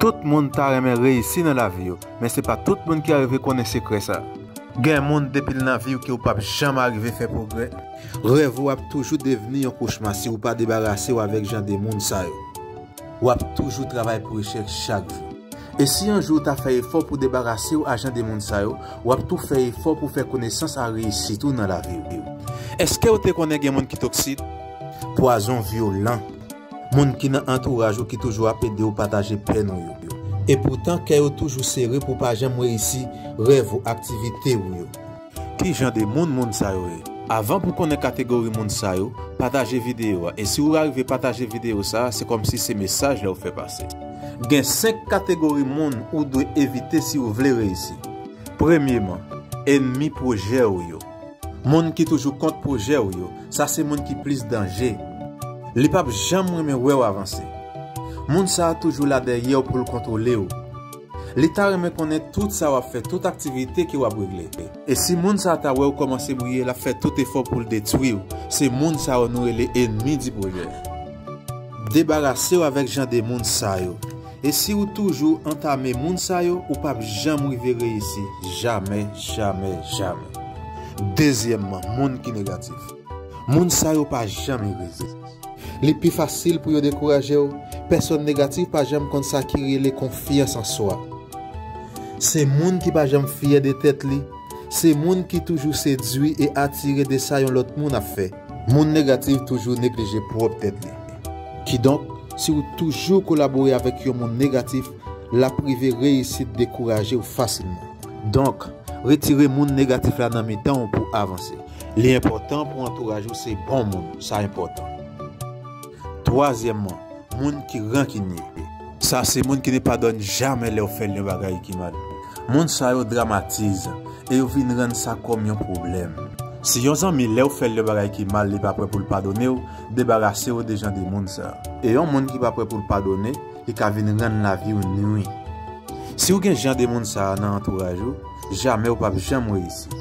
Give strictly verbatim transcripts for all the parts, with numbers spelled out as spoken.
Tout moun ta renmen reyisi nan lavi yo, men se pa tout moun ki arive konnen sekrè sa. Gen moun depi l nan vi w ke w p ap janm arive fè pwogrè. Rèv ou ap toujou devni yon kochma si w pa debarase w avèk jan de moun sa yo. W ap toujou travay pou echèk chak jou. E si yon jou w ta fè efò pou debarase w a jan de moun sa yo, w ap tou fè efò pou fè konesans a reyisit ou nan lavi w. Èske w te konnen gen moun ki toksik? Pwazon vyolan. Moun ki nan antouraj ou ki toujou ap ede w pataje pèn ou yo. Epoutan, kè yo toujou sere pou w pa janm reyisi rèv ou, aktivite ou yo. Ki jan de moun moun sa yo ye? Avan pou konnen kategori moun sa yo, pataje videyo a. E si w arive pataje videyo sa a, se kòmsi se mesaj la w fè pase. Gen senk kategori moun ou dwe evite si w vle reyisi. Premyeman, ènmi pwojè w yo. Moun ki toujou kont pwojè w yo, sa se moun ki plis danje. Li p ap janm renmen wè w avanse. Moun sa a toujou la dèyè w pou l kontwole w. Li ta renmen konnen tout sa w ap fè, tout aktivite ke w ap regle. E si moun sa a ta wè w kòmanse briye, l ap fè tout efò pou l detwi w. Se moun sa yo nou rele ènmi di pwojè. Debarase w avèk jan de moun sa yo. E si w toujou antame moun sa yo, ou p ap janm rive reyisi. Jamè, jamè, jamè. Dezyèmman, moun ki negatif. Moun sa yo pa janm ere. Li pi fasil pou yo dekouraje w. Pèsòn negatif pa janm konn sa ki rele konfyans an swa. Se moun ki pa janm fyè de tèt li. Se moun ki toujou sedui e atire de sa yon lòt moun ap fè. Moun negatif toujou neglije pwòp tèt li. Kidonk, si w toujou kolabore avèk yon moun negatif, l ap rive reyisit dekouraje w fasilman. Donk, retire moun negatif la nan mitan w pou avanse. Li enpòtan pou antouraj ou se bon moun, sa enpòtan. Twazyèmman, moun ki rankinye. Sa se moun ki ne padone jamè lè w fè l yon bagay ki mal. Moun sa yo dramatize e yo vin rann sa kòm yon pwoblèm. Si yon zanmi lè w fè l yon bagay ki mal li pa prè pou l padone w, debarase w de jan de moun sa. E yon moun ki pa prè pou l padone, li ka vin rann lavi w nwi. Si w gen jan de moun sa a nan antouraj ou, jamè w p ap janm reyisi.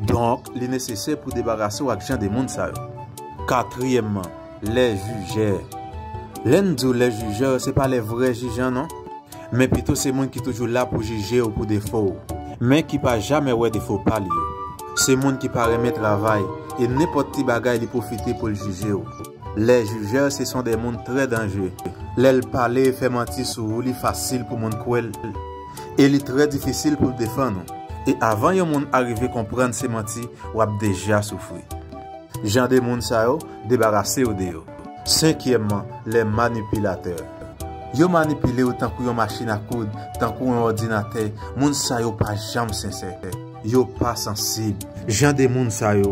Donk, li nesesè pou debarase w ak jan de moun sa yo. Katriyèmman, lè jijè. Lè n di w lè jijè, se pa lè vrè jij an non. Men pito se moun ki toujou la pou jije w pou defo w, men ki pa jamè wè defo pa l yo. Se moun ki pa renmen travay, e nenpòt ti bagay li pwofite pou l jije w. Lè jijè se son de moun trè danje. Lè l pale e fè manti sou ou, li fasil pou moun kwè l. E li trè difisil pou l defann ou. E avan yon moun arive konprann se manti, w ap deja soufri. Jan de moun sa yo, debarase w de yo. Senkyèmman, lè manipilatè. Yo manipile w tankou yon machin a koud, tankou yon òdinatè. Moun sa yo pa janm sensè. Yo pa sansib. Jan de moun sa yo,